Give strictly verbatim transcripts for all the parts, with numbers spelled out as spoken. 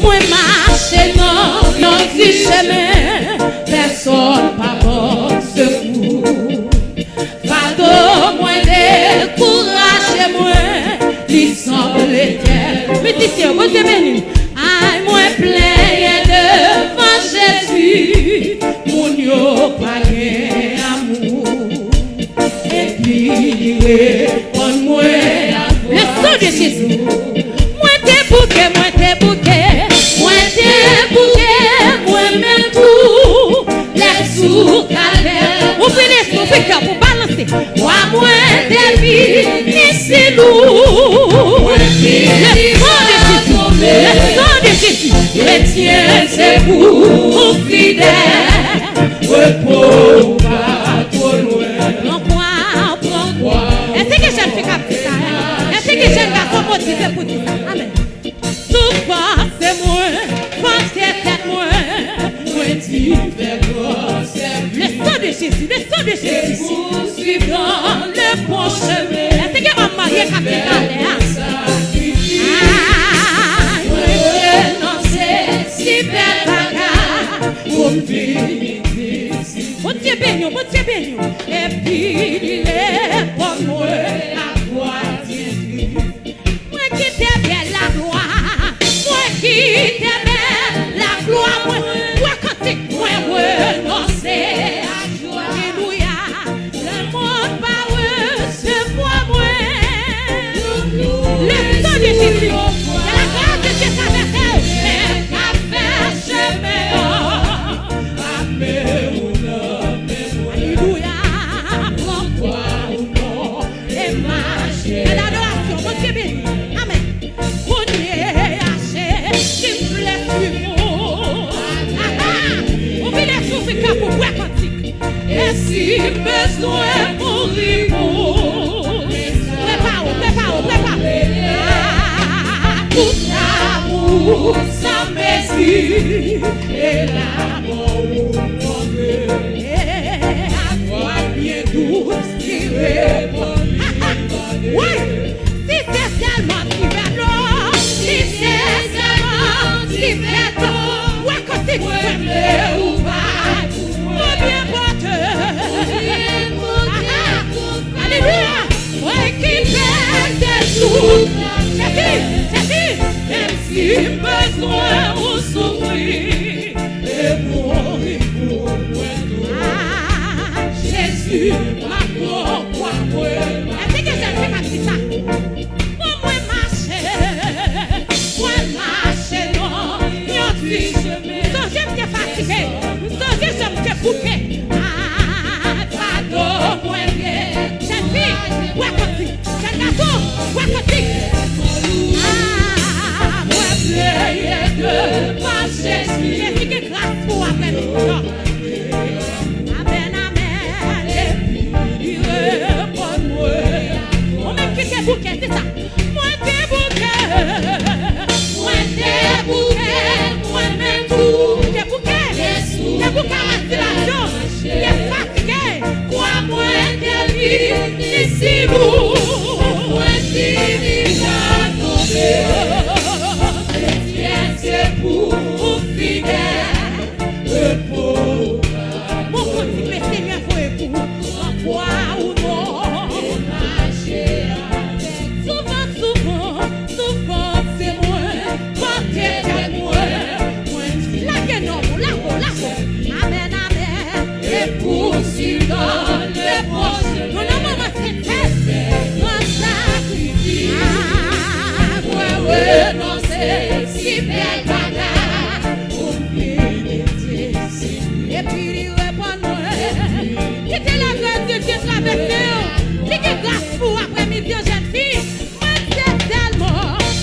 Mwen mache nan yon ti chemen, pèsonn pa ban m sekou. Fado mwen dekouraje mwen, li sanble tèl. Mizisyen, Bondye beni. Ay, mwen plenyen devan Jezi, moun yo pa gen amou. Epi li reponn mwen ak Le sang de Jésus. Mwen te bouke, mwen te bouke, mwen te bouke, mwen menm tou. Lè sou kalè. Ouvri lespri, ouvri kè pou balanse. Vwa mwen te vini si lou. Le sang de Jésus, le sang de Jésus. Kretyen se pou ou fidèl. Repo ou pa twò lwen. Pran kwa, pran kwa. Èske gen jèn fi k ap di sa? Èske gen jèn gason motive pou di sa? Amèn. Sou panse mwen, panse tèt mwen, mwen di fè gran sèvis. Le sang de Jésus, le sang de Jésus. Pousuiv dans le bon chemin. Èske gen manm marye k ap di talè a? Ay, mwen renonse si bèl bagay pou m vini disip. Bondye beni w, Bondye beni w. Epi li reponn mwen ak vwa tyenn. Mwen kite bèl laglwa, mwen kite bèl laglwa, mwen wè kantik, mwen renonse ak jwa. Alelouya. Lemonn pa resevwa mwen. Le sang de Jésus. Que la grâce de Dieu traverse. Men k ap fè chemen an. Ame ou nan men mwen. Alelouya. Pran kwa ou non e mache. Bèl adorasyon. Bondye beni. Amèn. Kounye a Jezi m vle suiv ou. Aha! Ouvri lespri, ouvri kè pou bwè kantik. E si m bezwen mouri pou ou. Prepare w, prepare w, prepare w. Ah, tout amou san mezi. E lanmò ou montre. Ak vwa byen dous ki reponn li mande. Wi! Si se sèlman ti vèlo, si se sèlman ti vèlo, wè kantik mwen vle ou bay pou mwen. Ou byen pote. Aha. Alelouya. Mwen ki pèse tout. Jezi, Jezi. Menm si m bezwen ou soufri. E mouri pou mwen tou. Ah, Jezi, m ap pran kwa mwen. Èske gen jèn fi k ap di sa? Bon, mwen mache, mwen mache nan yon ti chemen. M sonje m te fatige, m sonje jan m te bouke. Ah, fado mwen gen. Jèn fi, wè kantik. Jèn gason, wè kantik. Ah, mwen preye devan Jezi. Jezi gen gras pou w aprè midi an. Amèn, amèn. Epi li reponn mwen. Ou menm ki te bouke, di sa. Mwen te bouke. Mwen te bouke. Mwen menm tou. Te bouke. Te bouke a mastibasyon. Te fatige. Kwa mwen te vini si lou. Mwen fini pa tonbe. Kretyen se pou ou fidèl. Repo ou pa. Bon kantik, le Senyè voye pou ou. Pran kwa ou non. E mache avèk. Souvan, souvan, souvan se mwen. Pote kè mwen. Mwen di. Lage non, lage, lage. Amèn, amèn. E pousuiv dans le bon chemen. Nou nan moman sentèz. Gran sakrifis. Ah, mwen renonse si bèl bagay pou m vini disip. Epi li reponn mwen. Kite lagrès de Dye travèse w. Li gen gras pou w aprè midi an, jèn fi. Mwen se sèlman,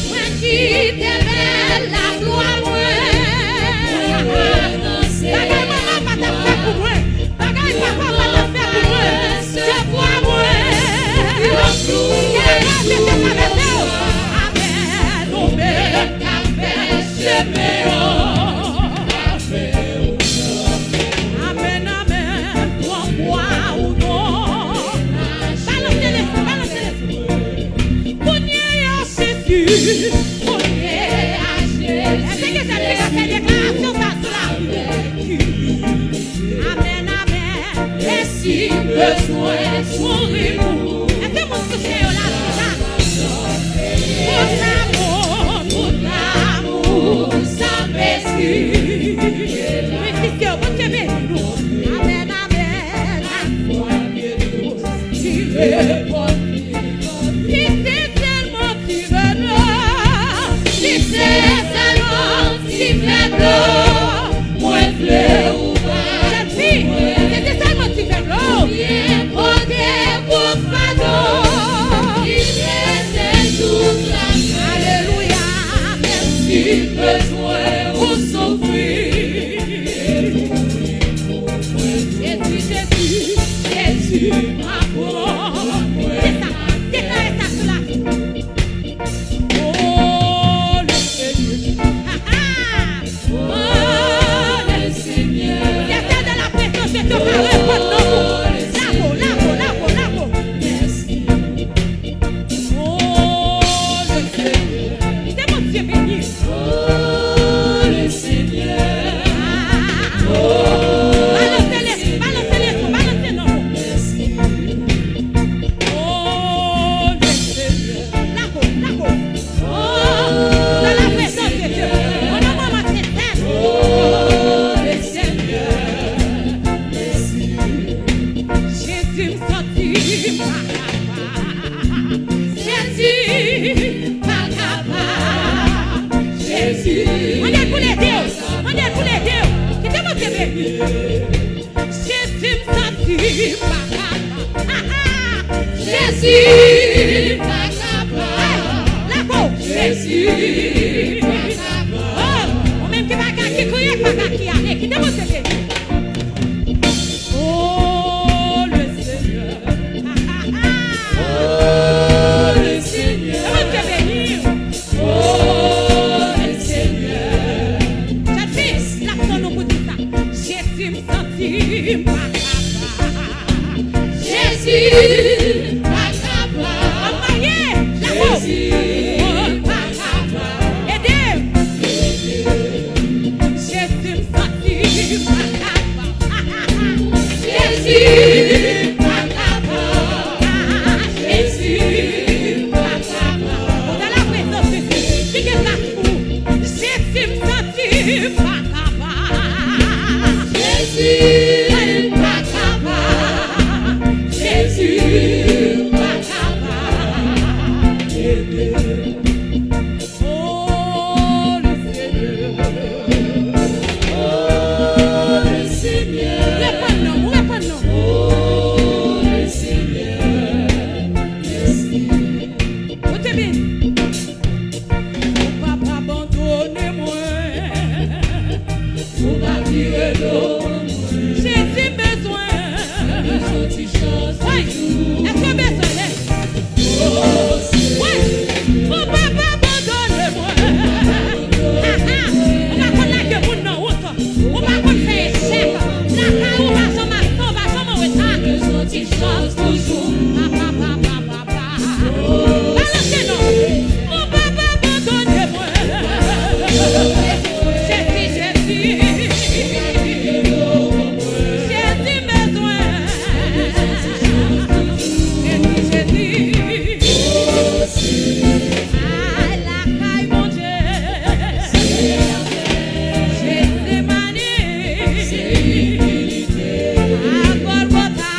mwen kite bèl laglwa mwen. Bagay manman pa t ap fè pou mwen, bagay papa pa t ap fè pou mwen, se vwa mwen. Ke lagrès de Dye travèse w. Amèn, ou menm k ap fè chemen an. Amèn, amèn, pran kwa ou non. Balanse lespri, balanse Ki deja te ka fè deklarasyon sa sou lavi w? Amèn, amèn. E si m bezwen mouri pou ou? Èske moun touche yo la, la? Tout amou, tout amou san mezi. Mizisyen yo, Bondye beni nou. Amèn, amèn. Ki se sèlman ti vèlo, ki se sèlman ti vèlo, mwen vle ou pa. Jèn fi, ki se sèlman ti vèlo. Byen pote gwo fado, ki se tout la. Alelouya, menm si bezwen ou soufri. Jezi, Jezi, Jezi, m ap pran. Se sa, deklare sa sou lavi. Oh, le Seigneur. Ha, ha. Oh, le Seigneur. Sèten de la prezans de Dye ka reponn non pou. Lavo, lavo, lavo, lavo. Mèsi. Oh, le Seigneur. Kite Bondye beni. Oh, le Seigneur. Ah. Oh, balanse lespri, balanse lespri, balanse non. Mèsi. Oh, le Seigneur. Lavo, lavo. Oh, dans la présence de Dieu. An nan moman se sèl. Oh, le Seigneur. Mèsi. Jezi, m santi m pa kapab. Jezi, pa kapab. Jezi. Mande l pou l ede w. Mande l pou l ede w. Kite Bondye beni. Jezi, m santi m pa kapab. Ah, ah. Jezi, pa kapab. Hey, lavo. Jezi, pa kapab. Oh, ou menm ki pa ka, ki kriye, pa ka, ki ale. Kite Bondye beni. Oh, le Seigneur. Oh, le Seigneur. Ke Bondye beni w. Oh, le Seigneur. Jèn fi, l ap tann ou pou di sa. Jezi, m santi m pa kapab. Jezi, m pa kapab. Anmwaye, lavo. Jezi, m pa kapab. Ede m. Jezi, m santi m pa kapab. Jezi, m pa kapab. Jezi, m pa kapab. Dans la présence de Dieu, ki gen plas pou ou. Jezi, m santi m pa kapab. Jezi, m pa kapab. Jezi, m pa kapab. Ede m. Oh, le Seigneur. Oh, le Seigneur. Reponn non, reponn non. Oh, le Seigneur. Mèsi. Bondye beni. Ou p ap abandone mwen. Ou p ap vire do mwen. Jezi bezwen. Bezwen ti chans. Wi. Èske w bezwen l? Wi. Ou p ap abandone mwen. Ha, ha. Ou pa konn lage moun nan wout. Ou pa konn fè echèk. Lakay ou pa janm absent, ou pa janm an reta. Bezwen ti chans toujou. Pa, pa, pa, pa, pa, pa. Balanse non. Ou p ap abandone mwen. Jezi, Jezi. Jezi bezwen. Jezi, Jezi. Al lakay Bondye. Jetsemani. A Gòlgòta.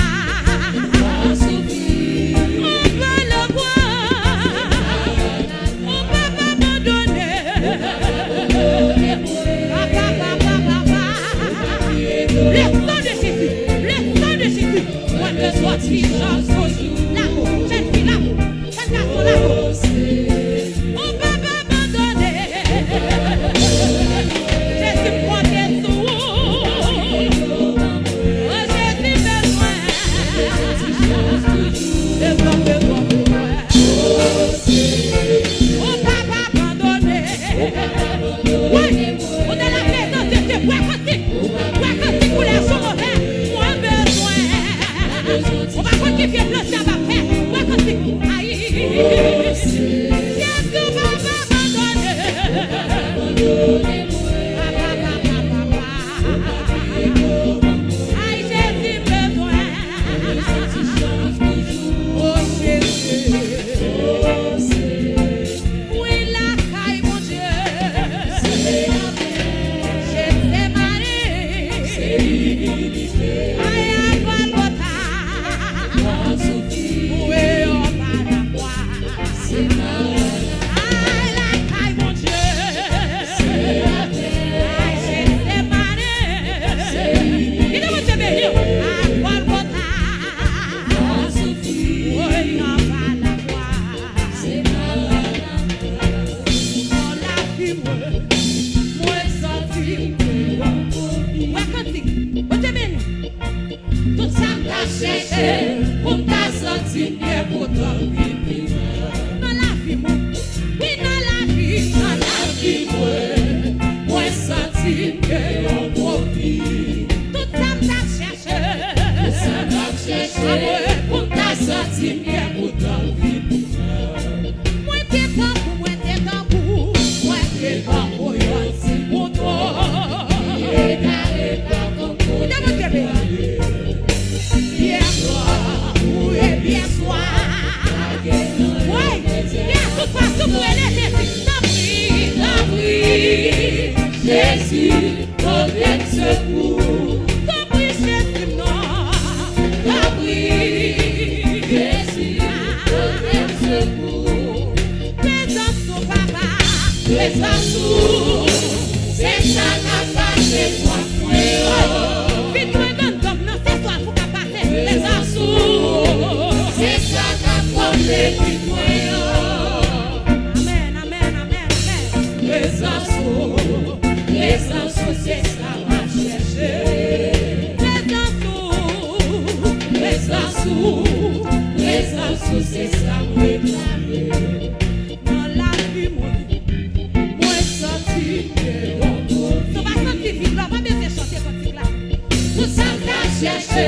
Ou pale gwo. Ou p ap abandone. Papa, papa, papa. Le sang de Jésus, le sang de Jésus. Mwen bezwen ti chans pou ou. Lavo, jèn fi, lavo. Jèn gason, lavo. Ou p ap abandone. Jezi, m konte sou ou. O Jezi, bezwen. Bezwen, bezwen, bezwen. Ou p ap abandone. Wi, ou dans la présence de Dieu. Bwè kantik. Bwè kantik pou lè jou move. Mwen bezwen. Ou pa konn ki vye plan dyab ap fè. Bwè kantik. Ayi. Jezi, pote m sekou. Tanpri, Jezi m non. Tanpri, Jezi, pote m sekou. Prezans ou, papa. Prezans ou, se sa k ap pase twòp mwen yo. Vin mwen grann dòm nan, se twòp ou k ap pase. Prezans ou, se sa k ap konple vin mwen yo. Amèn, amèn, amèn, amèn. Prezans ou, prezans ou, se sa m ap chèche. Prezans ou, prezans ou, prezans ou, se sa m reklame. Nan lavi mwen, mwen santi m gen yon kote. Si w pa santi vib la, w pa bezwen chante kantik la. Tout sa m t ap chèche,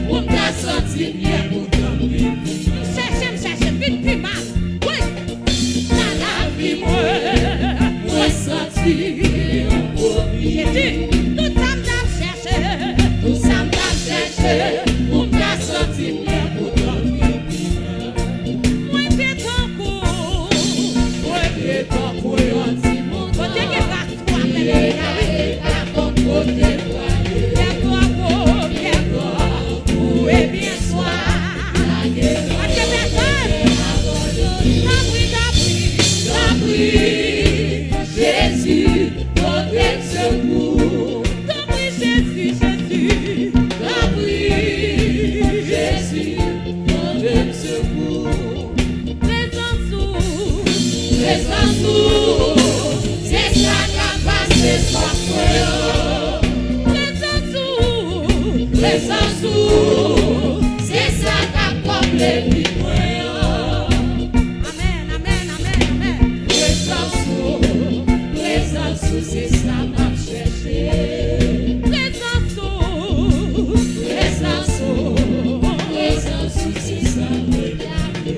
pou m ta santi m byen, poutan m vin pi mal. M chèche, m chèche, m vin pi mal. Wi. Nan lavi mwen, mwen santi yon pwoblèm. Jezi, tout sa m t ap chèche. Tout sa m t ap chèche, pou m ta santi m byen, poutan m vin pi mal. Mwen te tankou, mwen te tankou yon timoun. Kote gen gras pou apèl li a, wi. Pyè twò gwo, pyè twò gwo, ou ebyen swa. Paske pèsonn. Tanpri, tanpri, tanpri, Jezi, pote m sekou. Tanpri, Jezi, Jezi. Tanpri, Jezi, pote m sekou. Prezans ou, prezans ou, se sa k ap pase twòp mwen yo. Prezans ou, prezans ou, se sa k ap konple vi mwen yo. Amèn, amèn, amèn, amèn. Prezans ou, prezans ou, se sa m ap chèche. Prezans ou, prezans ou, prezans ou, se sa m reklame.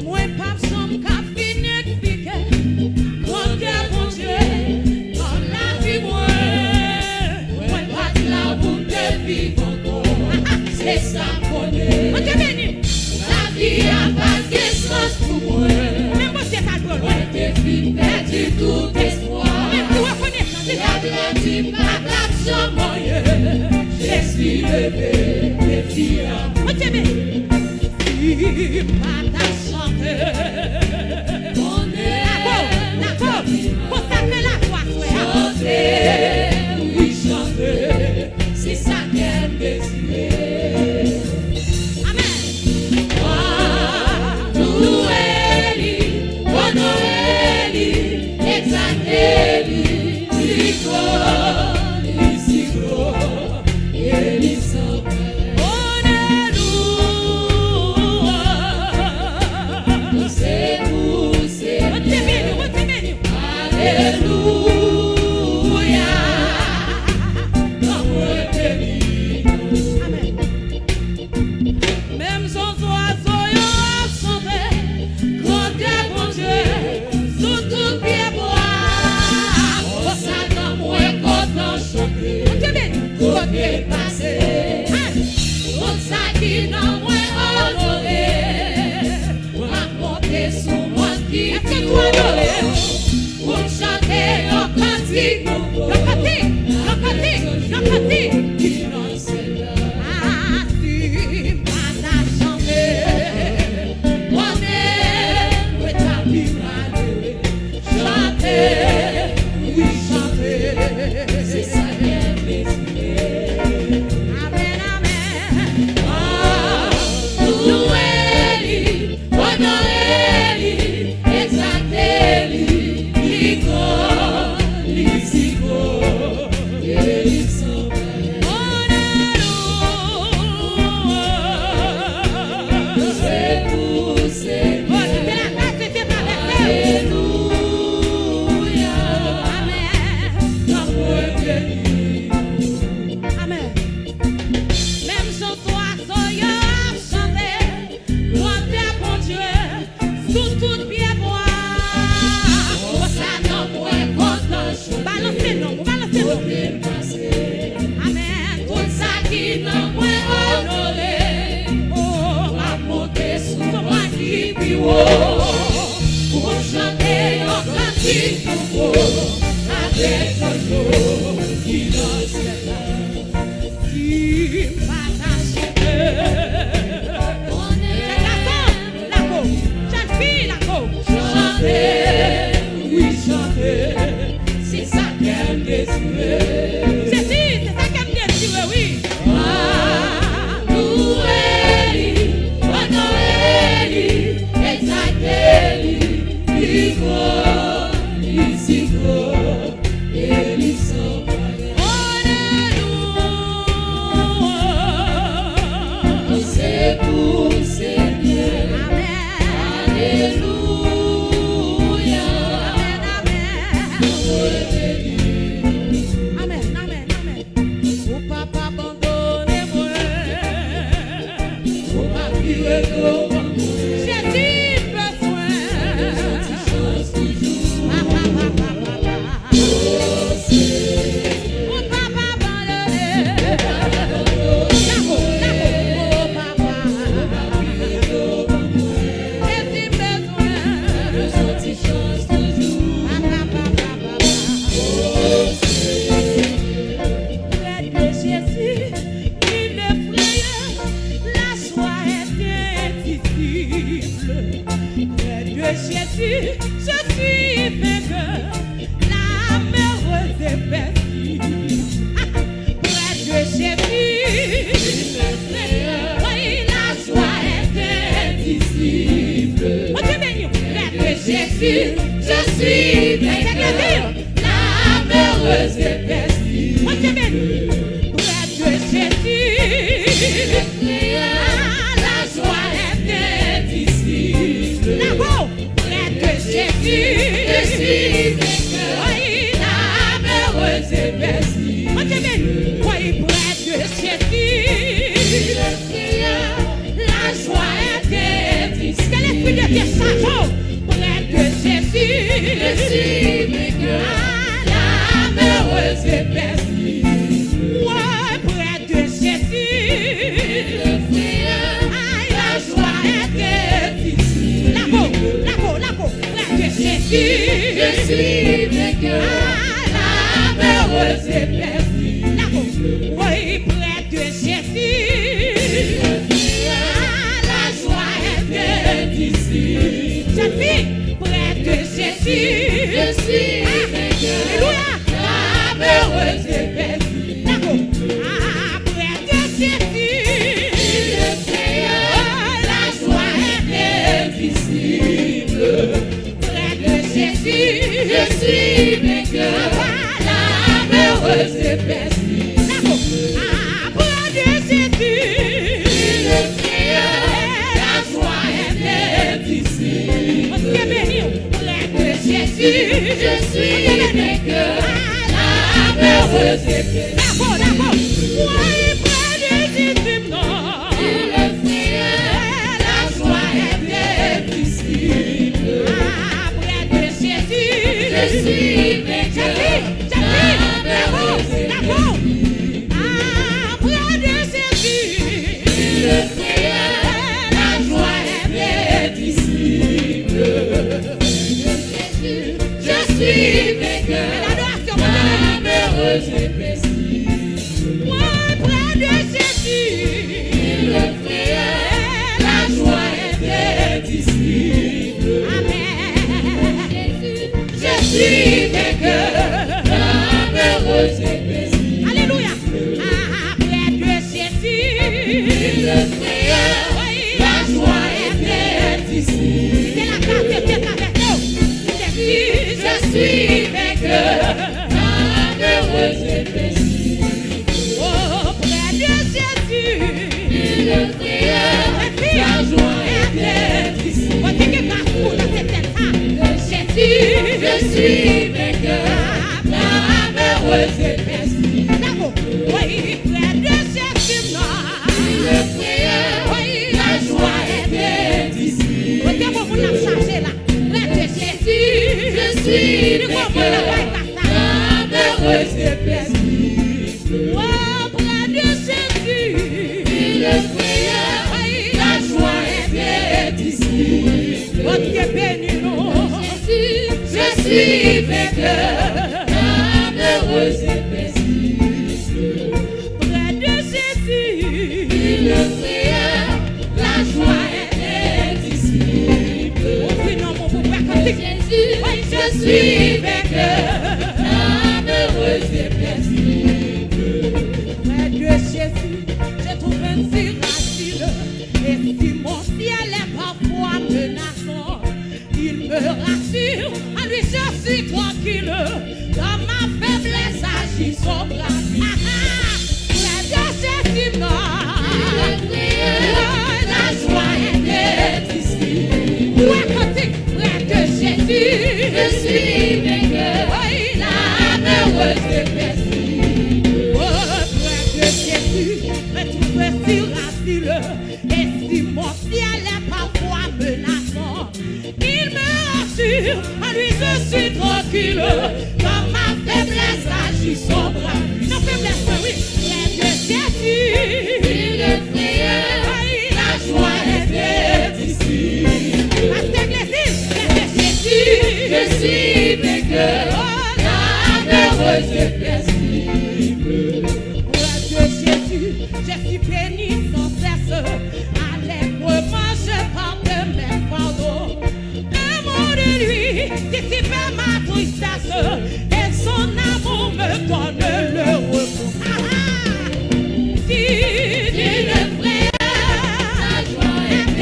Mwen p ap janm ka fin eksplike grandè Bondye nan lavi mwen. Mwen pa t la pou m te viv ankò. Se sa m konnen. Bondye beni. Lavi a pa t gen sans pou mwen. Ou menm Bondye t al pran lwen. Mwen te fin pèdi tout espwa. Ou menm ki rekonesan, di. Dyab la di m pa t ap janm anyen. Jezi leve defi a. Bondye beni. Si m pa t ap chante. Dakò, dakò. Konsakre lavi w aswè a. Chante, wi, chante. Se sa kè m dezire. Amèn. Wa, louwe li, onore li, egzalte li, li gwo, li si gwo, e li san parèy. Alelouya. Pouse pou Bondye beni w, Bondye beni w. Alelouya. Nan mwen beni. Amèn. Menm jan zwazo yo ap chante grandè Bondye sou tout pyebwa. Konsa nan mwen kontan chante. Bondye beni. Kote pase. Tout sa ki nan mwen onore. Mwen ap monte sou mòn ki pi wo. Pou m chante yo Avèk anyo ki nan syèl la, ki pa ta chante. Jèn gason, lago, jèn fi, lago. Chante, wi, chante. Se sa kè m dezire. Jezi, se sa kè m dezire, wi. Louwe li, onore li, egzalte li, li gwo, li si gwo, e li san parèy. Alelouya. Danse pou Senyè. Amèn. Alelouya. Amèn, amèn. Louwe li. Amèn, amèn, amèn. Ou p ap abandone mwen. Ou p ap vire do ban mwen. Jezi, m bezwen. Yon ti chans toujou. Papa, papa, papa. Ou p ap abandone. Ou p ap abandone. Lago, lago. Ou p ap vire do ban mwen. Jezi, m bezwen. Yon ti chans toujou. Papa, papa, papa. Près de Jésus, nul ne frayeur, la joie est indicible. Près de Jésus, je suis vainqueur, la malheureuse est paisible. Près de Jésus, oui, la joie est indicible. Bondye beni w. Près de Jésus, je suis vainqueur. La malheureuse est paisible. Bondye beni w. Près de Jésus, la joie est indicible. Lago. Près de Jésus, je suis vainqueur. Oui, la malheureuse est paisible. Bondye beni w. Oui, près de Jésus, la joie est indicible. Ke Lespri de Dye chaje w. Près de Jésus, je suis vainqueur. La malheureuse est paisible. Oui, près de Jésus, la joie est indicible. Lago, lago, lago. Près de Jésus, je suis vainqueur. La malheureuse est paisible. Lago. Oui, près de Jésus, la joie est indicible. Jèn fi, près de Jésus, je suis vainqueur. Alelouya. La malheureuse est paisible. Lago. Ah, près de Jésus, le Seigneur, la joie est indicible. Près de Jésus, je suis vainqueur. La malheureuse est paisible. Lago. Ah, près de Jésus, le Seigneur, la joie est indicible. Bondye beni w. Près de Jésus, je suis vainqueur. La malheureuse est paisible. Lago, lago. Mwen près de Jésus, non. Le Seigneur, la joie est indicible. Ah, près de Jésus, je suis vainqueur. Jèn fi, jèn fi, lago, lago. Ah, près de Jésus, le Seigneur, la joie est indicible. Je suis vainqueur. L'adoration, la malheureuse est paisible. Mwen près de Jésus, le Seigneur, la joie est indicible. Amen. Je suis vainqueur, la malheureuse est paisible. Alléluia. Ah, près de Jésus, le Seigneur, la joie est indicible. Kite lakay, kite avèk nou. Jésus, je suis vainqueur, la malheureuse est paisible. Oh, près de Jésus, le Seigneur, la joie est indicible. Bondye gen gras pou nou nan sektè sa. Jésus, je suis vainqueur, la malheureuse est paisible. Lago, oui, près de Jésus, non. Le Seigneur, oui, la joie est indicible. Kote bon moun ap chache la? Près de Jésus, je suis vainqueur, la malheureuse est paisible. Oh, près de Jésus, le Seigneur, oui, la joie est indicible. Bondye beni nou. Jésus, Je suis vainqueur, l'âme heureuse et paisible. Près de Jésus, il est frayeur, la joie est indicible. Ouvri non mon pou prè kantik. Jésus, je suis vainqueur, l'âme heureuse et paisible. Près de Jésus, je trouve un tir asile. Et si mon ciel est parfois menaçant, il me rassure, en lui je suis tranquille. Dans ma faiblesse agit son bras. Ah, ah. Près de Jésus, non. La joie est indicible. Près de Jésus, je suis vainqueur. Oui, l'âme heureuse et paisible. Oh, près de Jésus, me trouve si rapide. Et si mon ciel est parfois menaçant, il me rassure, en lui je suis tranquille. Dans ma faiblesse agit son bras. Nan feblès mwen, wi. Près de Jésus, il est frayeur, la joie est indicible. Pastè Glézis, près de Jésus, je suis vainqueur, oh, l'âme heureuse et paisible. Près de Jésus, je suis béni sans cesse. Allègrement je porte mes fardeaux. Un mot de lui dissipe ma tristesse, et son amour me donne le repos. Ah, ah. Si tu le frères, la joie est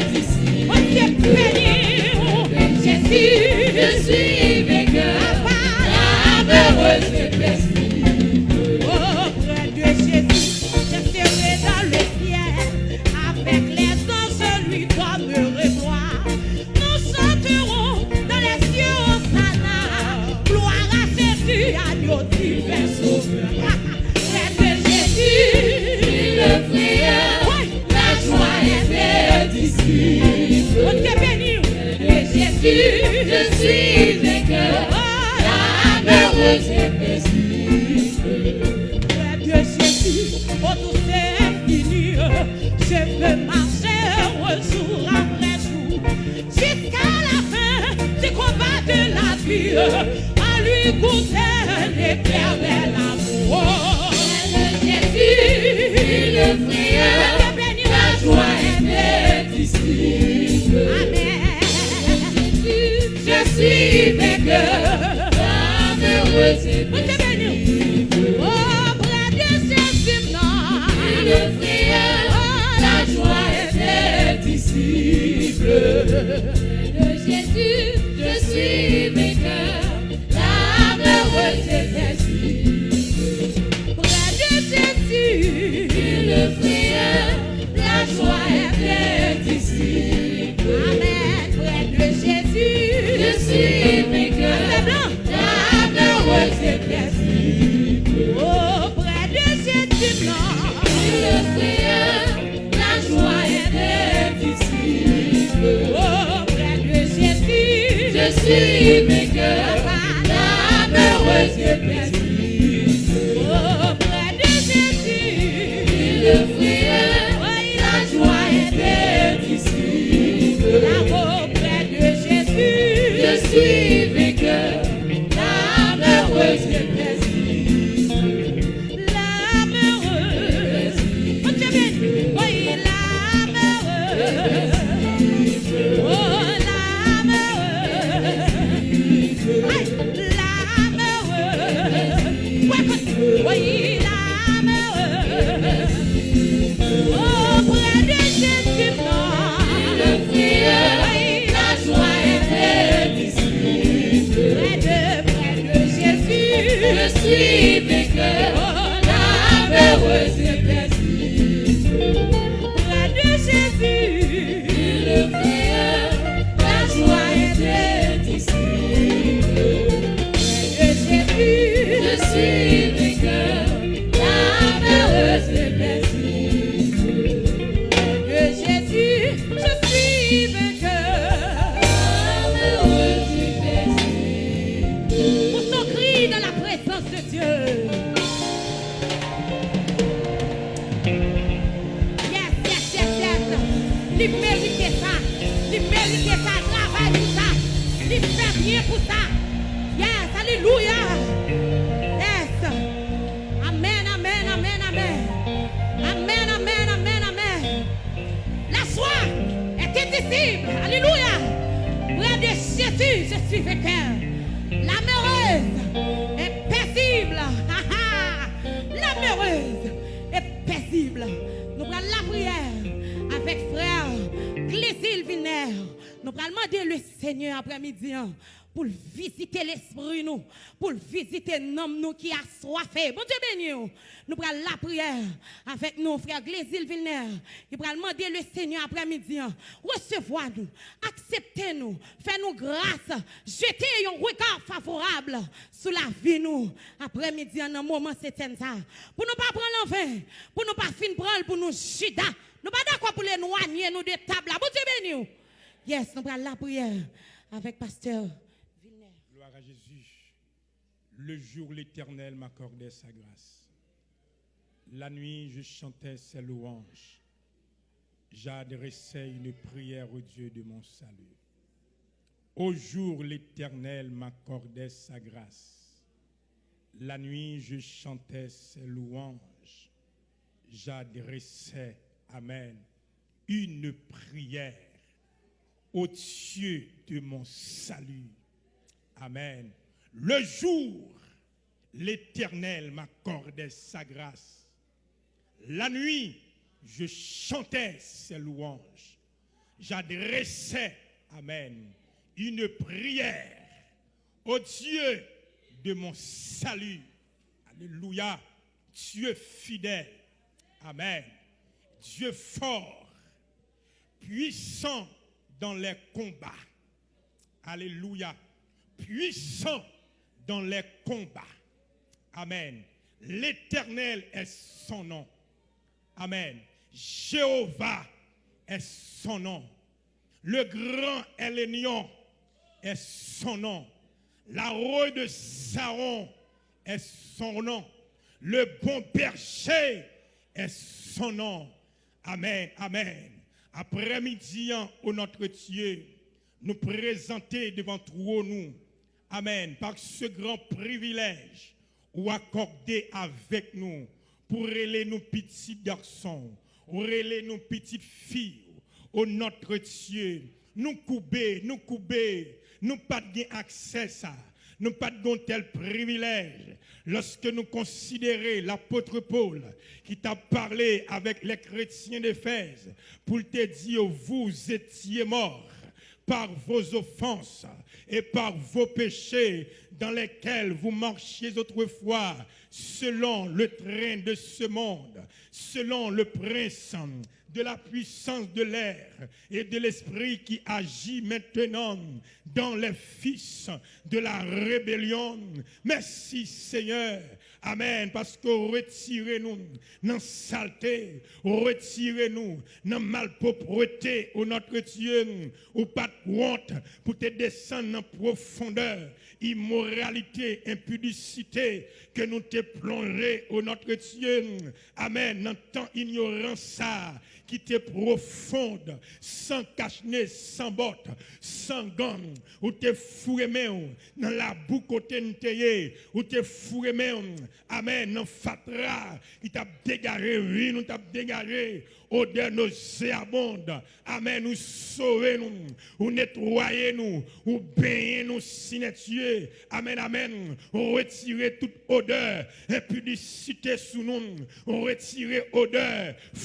indicible. Oh, Dieu béni, oh, Jésus, je suis vainqueur. L'âme heureuse et paisible. Oh, près de Jésus, je serai dans le ciel. Avec les anges, je lui donnerai gloire. Nous chanterons dans les cieux Hosanna. Gloire à Jésus, agneau divin sauveur. Près de Jésus, il est frayeur, la joie est indicible. Près de Jésus, je suis vainqueur, l'âme heureuse et paisible. Près de Jésus, ô douce infinie, je veux marcher jour après jour, jusqu'à la fin du combat de la vie, à lui goûter l'éternel amour. Près de Jésus, il est frayeur, la joie est indicible. Amen. Je suis vainqueur, l'âme heureuse et paisible. Auprès de Jésus, non. Il est frayeur, la joie est indicible. Près de Jésus, je suis vainqueur, l'âme heureuse et paisible. Près de Jésus, il est frayeur, la joie est indicible. Amen. Près de Jésus, je suis vainqueur, l'âme heureuse et paisible. Auprès de Jésus, non. Il est frayeur, la joie est indicible. Auprès de Jésus, je suis vainqueur, l'âme heureuse et paisible. Auprès de Jésus, il est frayeur, la joie est indicible. Auprès de Jésus, je suis vainqueur, l'âme heureuse et paisible. L'âme heureuse. Bondye beni. Oui, l'âme heureuse. Oh, l'âme heureuse. Pou sa. Yes, alelouya. Yes. Amèn, amèn, amèn, amèn. Amèn, amèn, amèn, amèn. La joie est indicible. Alléluia. Près de Jésus, je suis vainqueur. La malheureuse est paisible. La malheureuse est paisible. Nou pral lapriyè avèk frè Glézil Vilner. Nou pral mande le Senyè aprèmidi an pou l vizite lespri nou, pou l vizite nanm nou ki aswafe. Bondye beni w. Nou pral lapriyè avèk nou, frè Glézil Vilner. Li pral mande le Senyè aprèmidi an resevwa nou, aksepte nou, fè nou gras, jete yon rega favorab sou lavi nou aprèmidi an nan moman sentèn sa. Pou nou pa pran l anven, pou nou pa fin pran l pou nou chita. Nou pa dakò pou l elwanye nou de tab la. Bondye beni w. Yes, nou pral lapriyè avèk pastè Vilner. Gloire à Jésus. Le jour, l'Éternel m'accordait sa grâce. La nuit, je chantais ses louanges. J'adressais une prière au Dieu de mon salut. Au jour, l'Éternel m'accordait sa grâce. La nuit, je chantais ses louanges. J'adressais, amen, une prière au Dieu de mon salut. Amen. Le jour, l'Éternel m'accordait sa grâce. La nuit, je chantais ses louanges. J'adressais, amen, une prière au Dieu de mon salut. Alléluia. Dieu fidèle. Amen. Dieu fort, puissant dans les combats. Alléluia. Puissant dans les combats. Amen. L'Éternel est son nom. Amen. Jéhovah est son nom. Le grand Elion est son nom. La roche de Saron est son nom. Le bon berger est son nom. Amen, amen. Aprèmidi an, o notre Dieu, nou prezante devan twòn ou. Amen. Par ce grand privilège ou akòde avèk nou, pou rele nou pitit gason, ou rele nou pitit fi, o notre Dieu, nou koube, nou koube, nou pa t gen aksè sa, nou pa t gen tèl privilèj. Lòske nou konsidere lapot Pòl ki t ap pale avèk lè kretyen d'Efèz, pou l te di yo, vous étiez morts par vos offenses et par vos péchés dans lesquels vous marchiez autrefois, selon le train de ce monde, selon le prince de la puissance de l'air et de l'esprit qui agit maintenant dans les fils de la rébellion. Mèsi, Senyè. Amen. Paske w retire nou nan salte, w retire nou nan malpwoprete, o notre Dieu. Ou pa t wont pou te desann nan pwofondè imoralite, enpidisite ke nou te plonje, o notre Dieu. Amen. Nan tan inyorans sa ki te pwofon, san kachne, san bòt, san gan, ou te foure men w nan labou kote n te ye, ou te foure men w, amen, nan fatra ki t ap degaje, urin ou t ap degaje, odè nozeabondan. Amen. Ou sove nou, ou netwaye nou, ou benyen nou, Senyè Dye. Amen, amen. Ou retire tout odè enpidisite sou nou, ou retire odè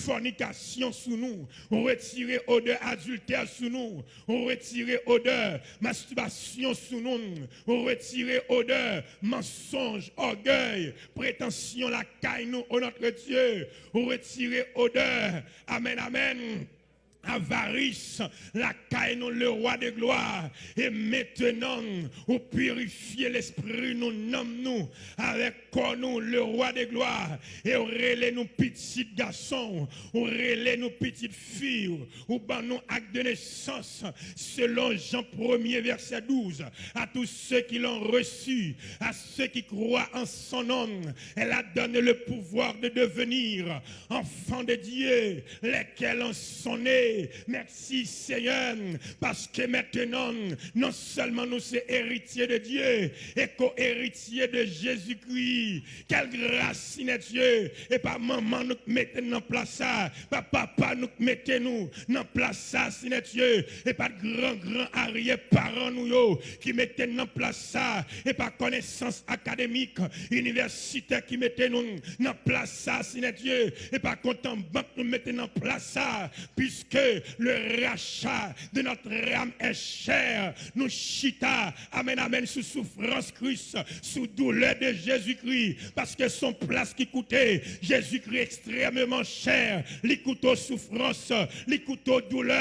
fònikasyon sou nou, ou retire odè adiltè sou nou, ou retire odè mastibasyon sou nou, ou retire odè mansonj, ògèy, pretansyon lakay nou, o notre Dye, ou retire odè, amen, amen, avaris lakay nou, le roi de gloire. E mentnan, ou pirifye lespri nou, nanm nou, avèk kò nou, le roi de gloire. E ou rele nou pitit gason w, ou rele nou pitit fi w, ou ban nou ak de nesans, selon Jan premye, vèsè douz. À tous ceux qui l'ont reçu, à ceux qui croient en son nom, elle a donné le pouvoir de devenir enfants de Dieu, lesquels sont nés Mèsi, Senyè, paske mentnan, non sèlman nou se eritye de Dye e ko-eritye de Jezikri. Kèl gras, Senyè Dye! E pa manman nou k mete n nan plas sa, pa papa nou k mete nou nan plas sa, Senyè Dye! E pa gran gran aryè paran nou yo ki mete n nan plas sa, e pa konesans akademik, inivèsitè ki mete nou nan plas sa, Senyè Dye! E pa kont an bank nou mete n nan plas sa, puisque le rachat de notre âme est cher. Nou chita, amèn, amèn, sou soufrans Kris, sou doulè de Jezikri, paske se yon plas ki koute. Jezikri ekstrèmeman chè. Li koute w soufrans, li koute w doulè,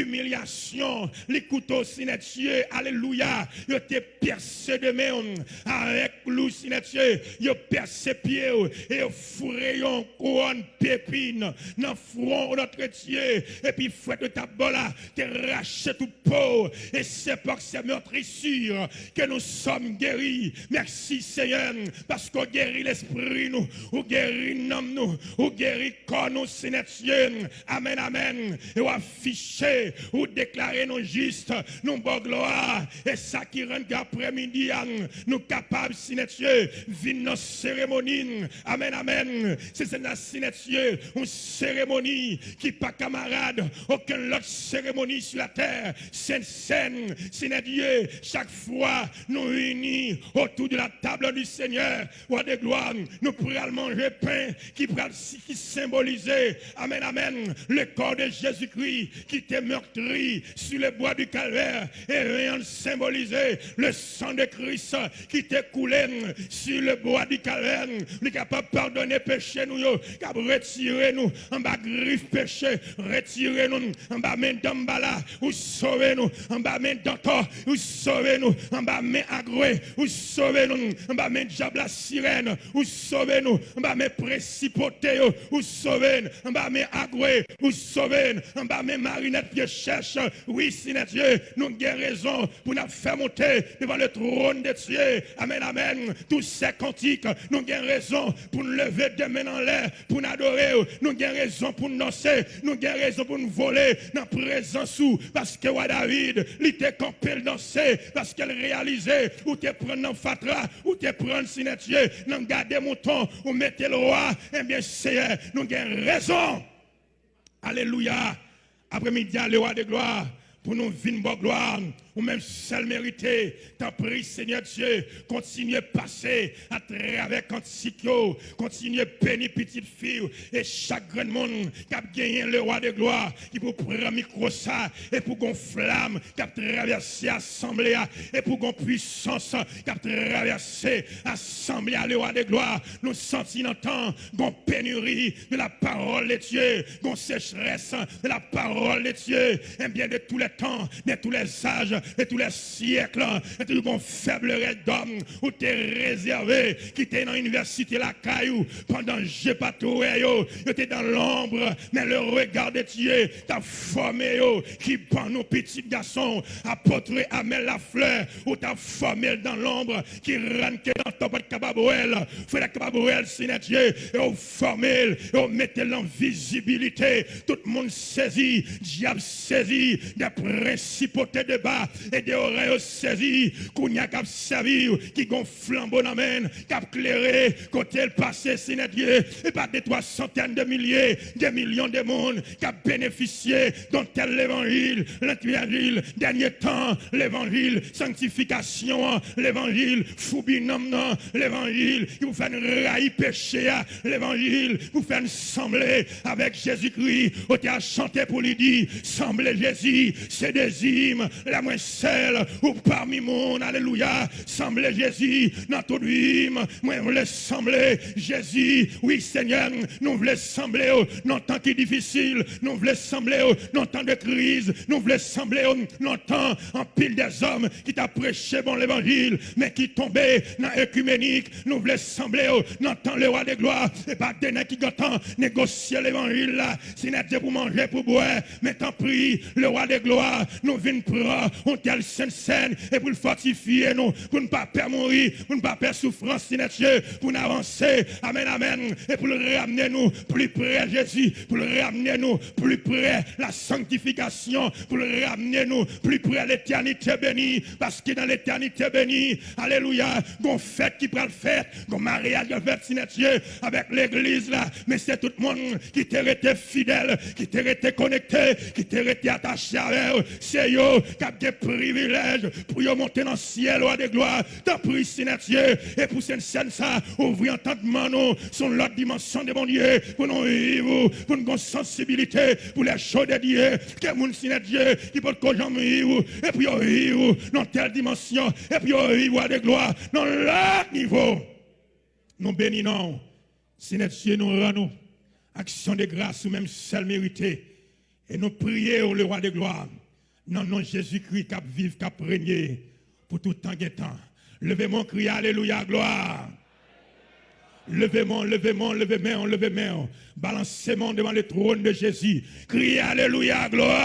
imilyasyon, li koute w, Senyè Dye, alelouya. Yo te pèse de men w avèk klou, Senyè Dye. Yo pèse pye w e yo foure yon kouwòn pepin nan fwon w, notre Dieu, epi fwèt yo t ap ba w la te rache tout po w. Et c'est par ces meurtrissures que nous sommes guéris. Mèsi, Senyè, paske w geri lespri nou, ou geri nanm nou, ou geri kò nou, Senyè Dye. Amèn, amèn. E w afiche, ou deklare nou jis, nou ba w glwa. E sa ki rann ke aprèmidi a, nou kapab, Senyè Dye, vin nan seremoni. Amèn, amèn. Se, se nan, Senyè Dye, yon seremoni ki pa kamarad okenn lòt seremoni sou latè. Sent Sèn, Senyè Dye, chak fwa nou ini otou de la table du Seigneur, Wa de glwa, nou pral manje pen ki pral si-, ki senbolize, amèn, amèn, le corps de Jésus-Christ qui était meurtri sur le bois du Calvaire. E pen an senbolize le sang de Christ ki te koule sur le bois du Calvaire. Li kapab padone peche nou yo, k ap retire nou anba grif peche, retire nou anba men danmbala, ou sove nou anba men dantò, ou sove nou anba men agwe, ou sove nou anba men dyab lasirèn, ou sove nou anba men prensipalite yo, ou sove n anba men agwe, ou sove n anba men marinèt pye chèch. Wi, Senyè Dye, nou gen rezon pou n ap fè monte devan le trône de Dieu. Amèn, amèn. Tous ces cantiques, nou gen rezon pou n leve de men n anlè, pou n adore w. Nou gen rezon pou n danse, nou gen rezon pou n vole nan prezans ou, paske wa David, li te kanpe, l danse, paske l reyalize ou te pran nan fatra, ou te pran, Senyè Dye, nan gade mouton, ou mete l wa. Ebyen, Senyè, nou gen rezon. Alelouya. Aprèmidi a, le Roi de gloire, pou nou vin ba w glwa, ou menm sèl merite. Tanpri, Senyè Dye, kontinye pase atravè kantik yo, kontinye beni pitit fi w e chak grenn moun k ap genyen le Roi de gloire ki pou pran mikwo sa e pou gon flam k ap travèse asanble a e pou gon pwisans k ap travèse asanble a, le Roi de gloire. Nou santi nan tan gon pénurie de la parole de Dieu, gon sécheresse de la parole de Dieu. Ebyen, de tous les temps, de tous les âges, de tous les siècles, gen toujou gon fèb rèl dòm ou te rezève, ki te nan inivèsite lakay ou, pandan je pa t wè yo, yo te dans l'ombre, men le regard de Dieu t ap fòme yo, ki ban nou pitit gason, apôtre Amel Lafleur, ou t ap fòme l dans l'ombre, ki rann ke dantò pa t kapab wè l, fwèt pa t kapab wè l, Senyè Dye, e w fòme l, e w mete l nan vizibilite. Tout moun sezi, dyab sezi, de prensipalite de ba e de orè yo sezi. Kounye a k ap sèvi w, ki gon flanbo nan men l, k ap klere kote l pase, Senyè Dye, e pa de twa santèn de milye, de milyon de moun k ap benefisye de yon tèl levanjil, levanjil dènye tan, levanjil sanktifikasyon an, levanjil foubi nanm nan, levanjil ki pou fè n rayi peche a, levanjil pou fè n sanble avèk Jezikri. Otè a chante pou li di, sanble Jezi, se dezim la mwen sèl ou pami moun, alelouya. Sanble Jezi nan tout vi m, mwen vle sanble Jezi. Wi, Senyè, nou vle sanble w nan tan ki difisil, nou vle sanble w nan tan de kriz, nou vle sanble w nan tan anpil dèzòm ki t ap preche bon levanjil, men ki tonbe nan ekimenik. Nou vle sanble w nan tan le Roi de gloire, e pa de nèg ki gentan negosye levanjil la, Senyè Dye, pou manje, pou bwè, men tanpri, le Roi de gloire, nou vin pran yon tèl sent sèn, e pou l fòtifye nou, pou n pa pè mouri, pou n pa pè soufrans, Senyè Dye, pou n avanse, amèn, amèn, e pou l ramne nou pli pre Jezi, pou l ramne nou pli pre la sanktifikasyon, pou l ramne nou pli pre letènite beni, paske nan letènite beni, alelouya, gon fèt ki pral fèt, gon maryaj k ap fèt, Senyè Dye, avèk legliz la, men se tout moun ki te rete fidèl, ki te rete konekte, ki te rete atache avè w, se yo k ap gen privilèj pou yo monte nan syèl, Wa de glwa. Tanpri, Senyè Dye, e pou sent sèn sa, ouvri antandman nou sou yon lòt dimansyon de Bondye, pou nou viv ou, pou nou gen sansibilite pou lè cho de Dye, ke moun, Senyè Dye, ki potko janm viv ou, e pou yo viv ou nan tèl dimansyon, e pou yo viv ou, Wa de glwa, nan lòt nivo. Nou beni non w. Senyè Dye, nou rann ou aksyon de gras ou menm sèl merite. E nou priye w, le Wa de glwa, nan non Jezikri k ap viv, k ap renye pou tout tan gen tan. Leve men w, kriye alelouya, glwa. Leve men w, leve men w, leve men w, leve men w. Balanse men w devan le trône de Jésus. Kriye alelouya, glwa.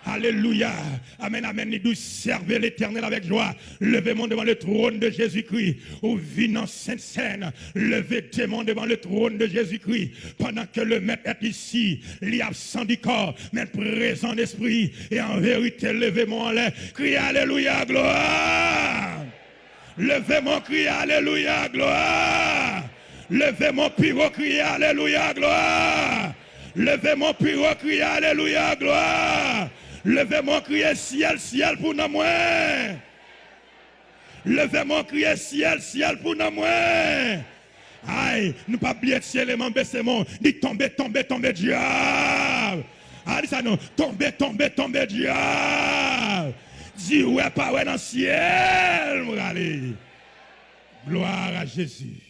Alelouya. Amèn, amèn. Li dous, servez l'Éternel avec joie. Levez-moi devant le trône de Jésus-Christ. Ou vin nan sent sèn. Leve demon devan le trône de Jésus-Christ. Pandan ke le mèt est isi, li absan di kò, men prezan an espri e an verite. Leve men w anlè. Kriye alelouya, glwa. Leve men w, kriye alelouya, glwa. Leve men w pi wo, kriye alelouya, glwa. Leve men w pi wo, kriye alelouya, glwa. Leve men w, kriye syèl, syèl pou nanm mwen. Leve men w, kriye syèl, syèl pou nanm mwen. Ay, nou pa bliye ti eleman, bese men w, di tonbe, tonbe, tonbe dyab. A, di sa non, tonbe, tonbe, tonbe dyab. Di wè pa wè nan syèl m prale. Gloire à Jésus.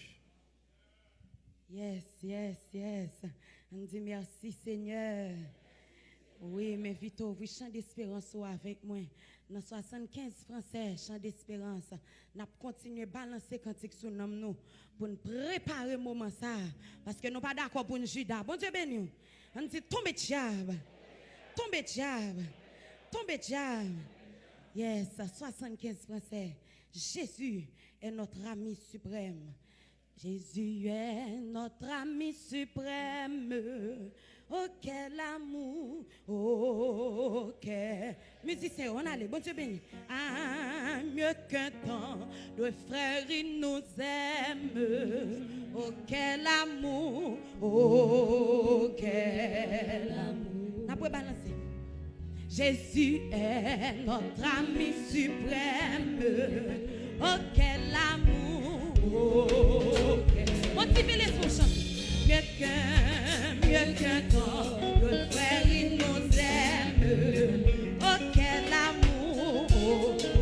Yes, yes, yes. Ann di mèsi, Senyè. Wi, m envite w ouvri chan desperans ou avèk mwen. Nan swasannkenz fransè, chan desperans, n ap kontinye balanse kantik sou nanm nou pou n prepare moman sa a, paske nou pa dakò pou n Jida. Bondye beni w. Ann di, tonbe dyab, tonbe dyab, tonbe dyab. Yes, swasannkenz fransè. Jésus est notre ami suprême. Jésus est notre ami suprême. Oh, quel amour, oh, quel. Mizisyen yo, ann ale, Bondye beni. Ah, mieux qu'un tant de frères, il nous aime. Oh, quel amour, oh, quel amour. N ap rebalanse. Jésus est notre ami suprême. Oh, quel amour. Oh, quel... Bon, ti pile sou chante. Mieux qu'un, mieux qu'un tant de frères, il nous aime. Oh, quel amour.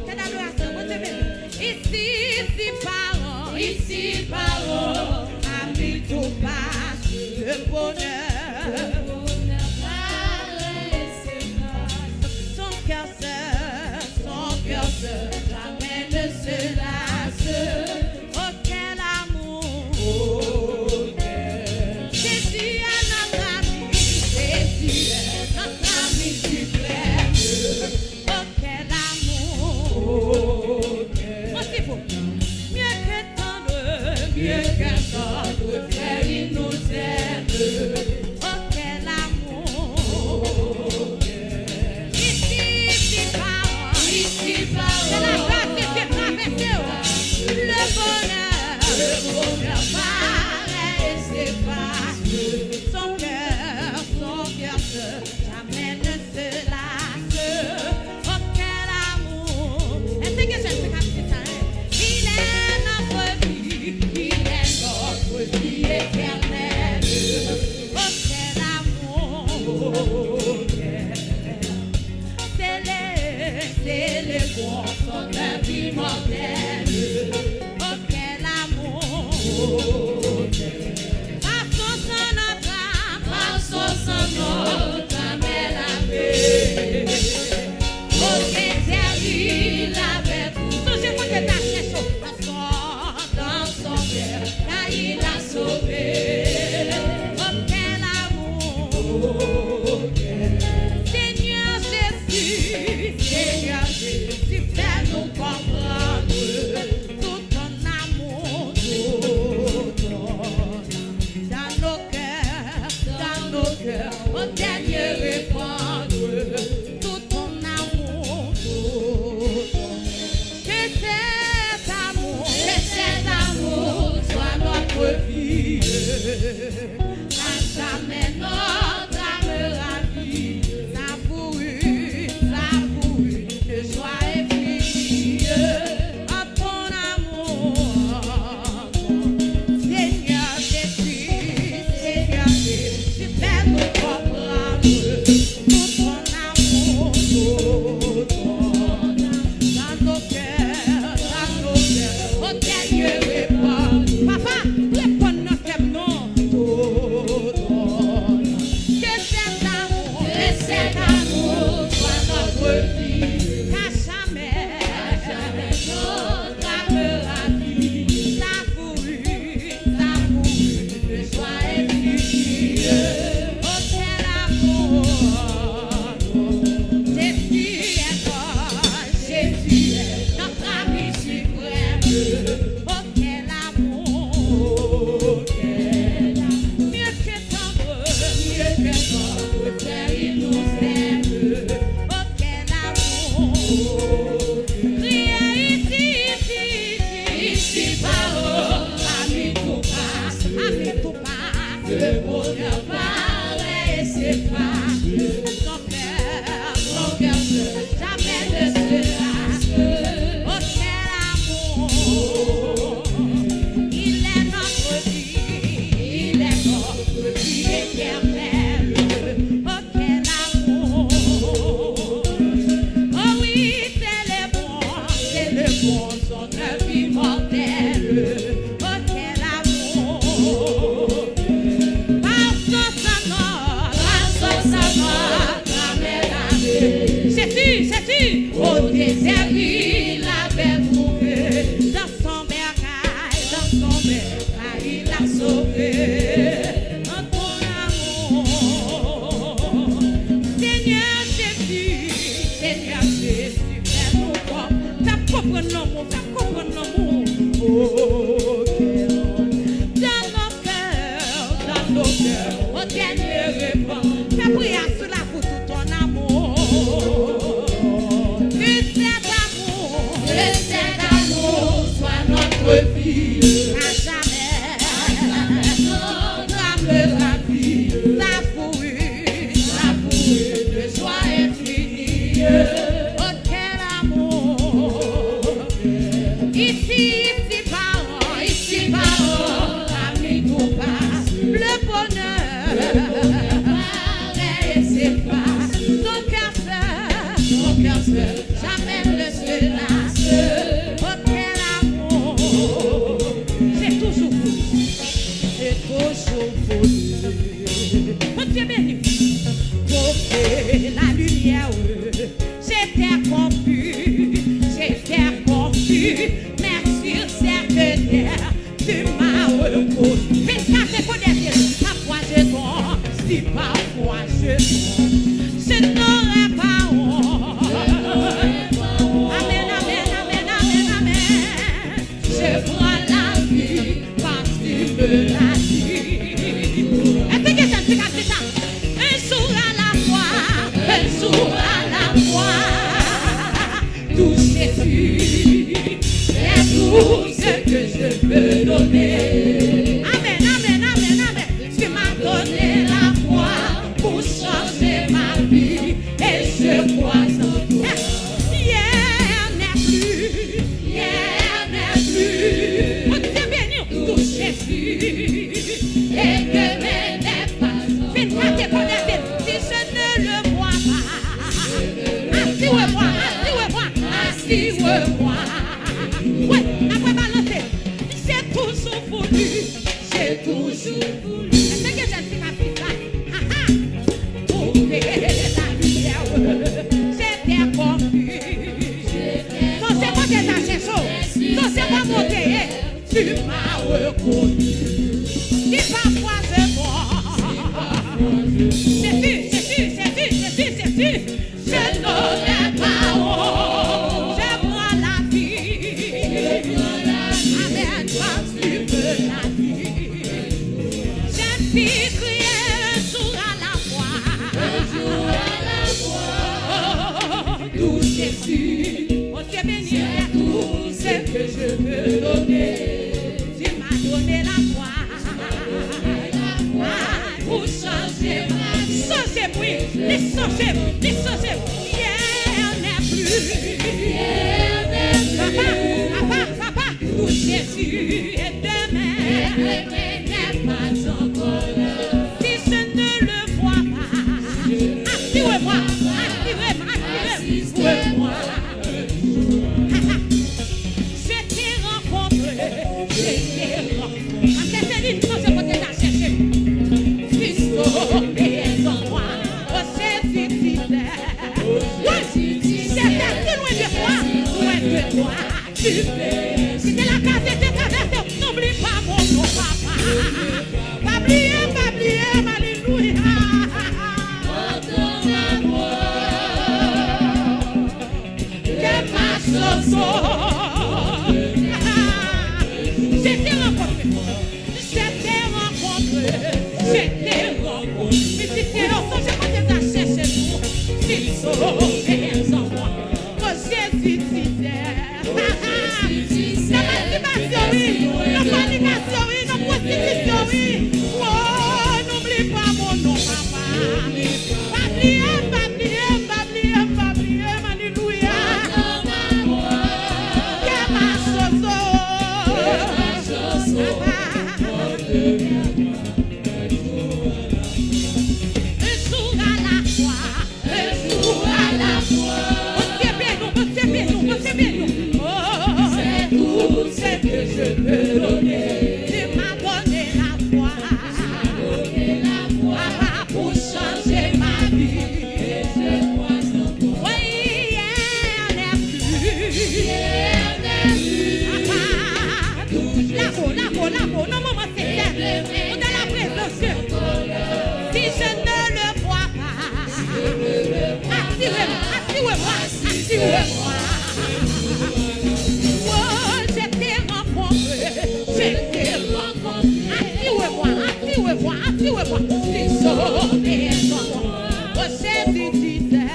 Quelle adoration. Bon, ti pile. Ici, ici, parents, ici, parents, amis, tout passe, le bonheur. Le bonheur paraît et s'efface. Son cœur seul, son cœur seul, jamais ne se lasse. Oh, quel amour. Oh, quel... Jésus est notre ami, Jésus est notre ami suprême. Oh, quel amour. Oh, quel... Bon, ti pile. Mieux que tendre, mieux que tendre frère, il nous aime. Oh, quel amour. Ici, ici, parents, ici, parents, c'est la grâce de Dieu traversée. Le bonheur, le bonheur paraît et s'efface. Son cœur, son cœur seul, jamais ne se lasse. Oh, quel amour. Èske gen jèn fi k ap di sa, hein? Il est notre vie, il est notre vie éternelle. Oh, quel amour. Scellé, scellé pour son œuvre immortelle. Oh, quel amour. Passons sans notre âme, passons sans notre âme, elle avait aucun servile avec nous. Sonje kote ta chèche. Passons dans son cœur, car il a sauvé. Oh, quel amour. Seigneur Jésus, À jamais notre âme ravie, ça fourit, ça fourit de joie infinie. En ton amour, Seigneur Jésus, Seigneur Jésus, fais-nous comprendre tout ton amour, tout ton amour dans nos cœurs, dans nos cœurs. Au dernier repas, papa, réponds dans tes noms. Que cet amour, que cet amour soit notre vie, qu'à jamais, qu'à jamais notre âme ravie, sa fourit, sa fourit de joie infinie. Oh, quel amour! Jésus est notre, Jésus est notre ami suprême. Oh, quel amour, quel amour, mieux que tendre, mieux que tendre, frère, il nous aime. Oh, quel amour, criez ici, ici, ici, ici-bas, oh, parmi tout passe, parmi tout passe, le bonheur paraît et s'efface. Ton cœur, ton cœur seul, jamais ne se lasse. Oh, quel amour! Il est notre vie, il est notre vie éternelle. Oh, quel amour! Oh oui, c'est le bon, c'est le bon, son œuvre immortelle. Oh, quel amour! Par son sang noble, par son sang noble, ramène la vie. Jésus, Jésus, au désert, il avait trouvé dans son bercail, dans son bercail, il a sauvé. En ton amour, Seigneur Jésus, Seigneur Jésus, fais-nous comprendre. Fè m konprann lanmou, fè m konprann lanmou. Oh, quel amour. Dans nos cœurs, dans nos cœurs, au dernier repas. Fè priyè a sou la pou tout ton amour. Que cet amour, que cet amour soit notre vie à jamais. Notre âme ravie, sa fourit, sa fourit de joie infinie. Oh, quel amour! Ici, ici-bas, ici-bas, parmi tout passe, le bonheur paraît et s'efface. Ton cœur seul, ton cœur seul, jamais ne se lasse. Oh, quel amour! C'est toujours vous. C'est toujours vous. Bondye beni. Toke la lumière. J'étais confus, j'étais confus, mais sur cette terre, tu m'as reconnu. Vennkat, écoutez bien, parfois je tombe, si parfois je tombe, je n'aurai pas honte. Amen, amen, amen, amen, amen. Je prends la vie parce que tu me l'as dit. Est-ce que ça, c'est comme ça? Un jour à la fois, un jour à la fois. Tout Jésus, c'est tout ce que je peux donner. Amen, amen, amen, amen. Tu m'as donné la foi pour changer ma vie et je crois en toi. Hier n'est plus, hier n'est plus. Bondye beni w. Tout Jésus, et demain n'est pas encore. Vennkat, écoutez bien, si je ne le vois pas. Asire mwen, asire mwen, asire mwen. Wi, n ap rebalanse. J'ai toujours voulu, j'ai toujours voulu. Èske gen jèn fi k ap di sa? Ha, ha. Trouver la lumière, j'étais confus. Sonje kote sa chèche w. Sonje kòman w te ye. Tu m'as reconnu. Si parfois je mens, Jésus, Jésus, Jésus, Jésus, Jésus, je n'aurai pas honte. Je prends la vie. Amen. Parce que tu me l'as dit. J'ai pu crier un jour à la fois. Tout Jésus, Bondye beni w. C'est tout ce que je peux donner. Tu m'as donné la foi. Chanje m, li chanje m. Hier n'est plus. Papa, papa, papa, pour Jésus et demain n'est pas encore l'heure. Si je ne le vois pas, attire-moi, attire-moi, attire-moi. Je t'ai rencontré, je t'ai rencontré. Pasteur Céline, chanje kote n al chèche m. Christ, paix en moi, oh Jésus, tu sais. Oui, j'étais si loin de toi, loin de toi. Tu sais. Si t'es la case de ta version, n'oublie pas mon nom, papa. Pa bliye m, pa bliye m, alelouya. Kè m a soso. Je t'ai rencontré, je t'ai rencontré, je t'ai rencontré. Mizisyen yo, sonje kote n al chèche nou. Si sove en moi, oh Jésus, tu sais. Nan mastibasyon, wi. Nan fònikasyon, wi. Nan pwostitisyon, wi. Oh, n'oublie pas mon nom, papa. Pa bliye m, pa bliye m, pa bliye m, pa bliye m. Alelouya. Kè m a soso. Papa. Un jour à la fois. Un jour à la fois. Bondye beni w, Bondye beni w, Bondye beni w. Oh, c'est tout ce que je peux donner. Tu m'as donné la foi. Papa, pour changer ma vie. Oui, hier n'est plus. Papa, lago, lago, lago, nan moman se tè. Ou dans la présence. Si je ne le vois pas, attire-moi, attire-moi, attire-moi. Oh, je t'ai rencontré, je t'ai rencontré. Attire-moi, attire-moi, attire-moi. Si je ne le vois pas, oh Jésus, tu sais.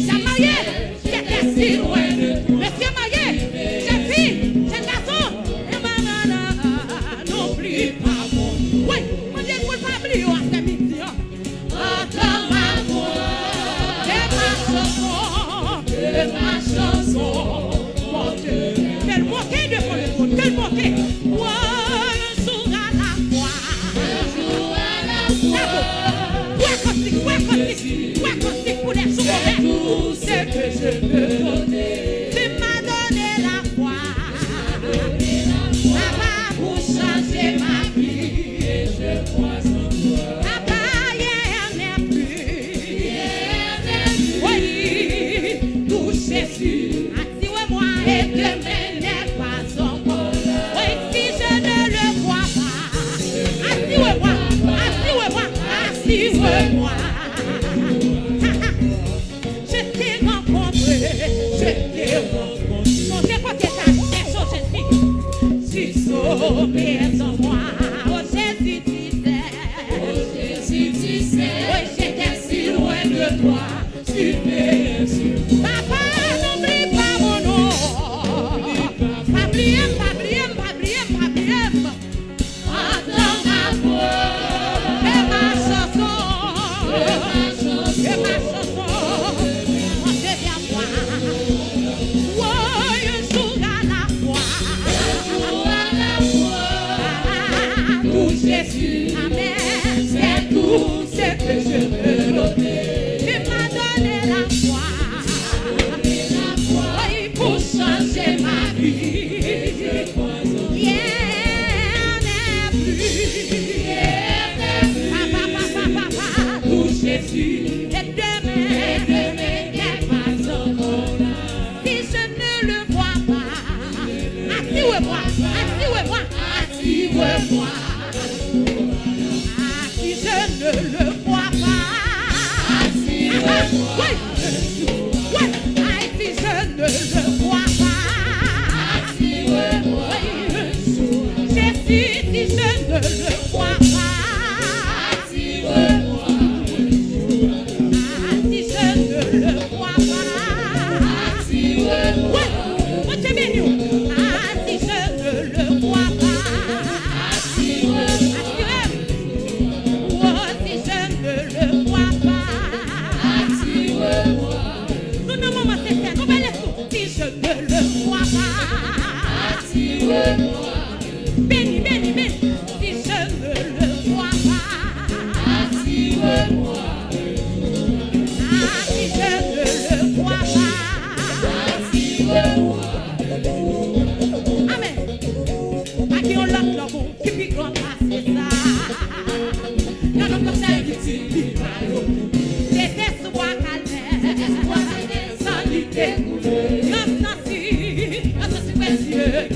Sa marye. J'étais si loin de toi. Mesye marye, jèn fi, jèn gason, nanana, n'oublie pas mon nom. Wi, Bondye di pou l pa bliye w aprèmidi an. Entends ma voix, de ma chanson, de ma chanson, mon Dieu. Fè l monte devan le trône, fè l monte. Oh, un jour à la fois. Un jour à la fois. Bravo. Bwè kantik, bwè kantik, bwè kantik pou lè jou move. Tout ce que je peux donner. Tu m'as donné la foi. Papa, pour changer ma vie. Et je crois en toi. Papa, hier n'est plus. Hier n'est plus. Oui, touche Jésus. Attire-moi et demain n'est pas encore l'heure. Oui, si je ne le vois pas. Attire-moi, attire-moi, attire-moi. Je t'ai rencontré, je t'ai rencontré. Sonje kote ta chèche w, jèn fi. Tu sauves en moi, oh Jésus, tu sais. Oh Jésus, tu sais. Oui, j'étais si loin de toi, tu veilles sur moi. Papa, n'oublie pas mon nom. Pa bliye m, pa bliye m, pa bliye m, pa bliye m. Entends ma voix. Fè ma chanson. Fè ma chanson. Monte vè mwa. Oh, un jour à la fois. Un jour à la fois. Ah, pour Jésus. Amen. C'est tout ce que je peux donner. Tu m'as donné la foi. Oui, pour changer ma vie. Hier n'est plus. Papa, papa, papa, pour Jésus. Et demain, et demain n'est pas encore là. Si je ne le vois pas, attire-moi, attire-moi, attire-moi. Ah, si je ne le vois pas. Ah, ah, oui, oui. Ah, si je ne le vois pas. Oui. Jésus, si je ne le vois pas. Ah, si je ne le vois pas. Ouais, Bondye beni w. Ah, si je ne le vois pas. Attire m. Oh, si je ne le vois pas. Béni, béni, béni. Si je ne le vois pas, ah, si je ne le vois pas. Amen. Pa gen yon lòt lanmou ki pi gran pase sa. Nan non kòmsè ki ti pi ba yo. Se te sou bwa Kalvè. Se te sou bwa Kalvè, san li te koule. Nan sansi, nan sansi presye.